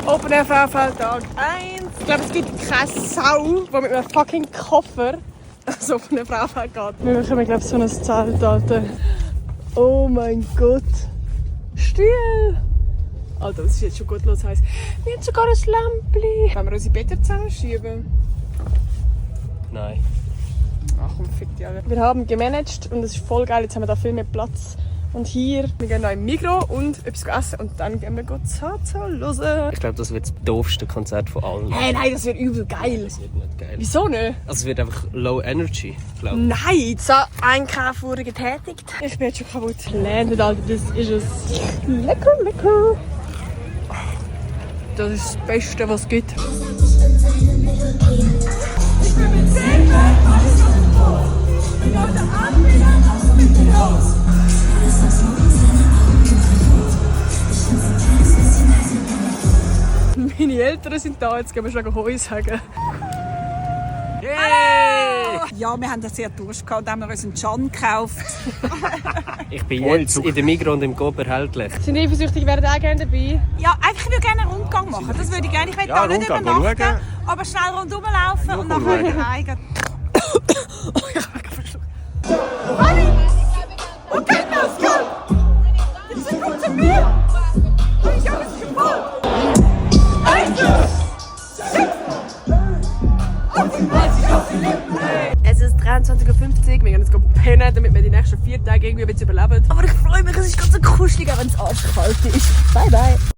Open Air Frauenfeld Tag 1. Ich glaube, es gibt keine Sau, die mit einem fucking Koffer so auf eine Frauenfeld geht. Wir bekommen, glaube ich, so ein Zelt, Alter. Oh mein Gott. Still. Alter, das ist jetzt schon gut los. Heisst, wir haben sogar ein Lämpchen. Können wir unsere Betten zusammenschieben? Nein. Ach komm, fick die alle. Wir haben gemanagt und es ist voll geil. Jetzt haben wir da viel mehr Platz. Und hier, wir gehen da im Migros und etwas essen und dann gehen wir Zaza hören. Ich glaube, das wird das doofste Konzert von allen. Hey, nein, das wird übel geil. Das wird nicht geil. Wieso nicht? Also es wird einfach low energy, glaube ich. Nein! So, Einkauf wurde getätigt. Ich bin jetzt schon kaputt. Landet, Alter, das ist es. Lecker, lecker. Das ist das Beste, was es gibt. Ich bin mit 10 alles auf dem Boot. Ich wollte anbieten, also mit mir los. Meine Eltern sind da, jetzt gehen wir schon Heu sagen. Yay! Ja, wir haben das sehr Durst gehabt und haben wir uns einen Can gekauft. Ich bin jetzt in der Migros und im Coop erhältlich. Sind eifersüchtig, wären auch gerne dabei? Ja, eigentlich würde ich gerne einen Rundgang machen. Das würde ich gerne. Ich will da nicht Rundgang, übernachten, aber schnell rundherum laufen und nachher wieder heim. Honey! Okay, let's go! Jetzt kommt zu mir! Ich habe es gewollt! Es ist 23:50 Uhr, wir gehen jetzt pennen, damit wir die nächsten 4 Tage irgendwie überleben. Aber ich freue mich, es ist ganz so kuschelig, auch wenn es arschkalt ist. Bye bye!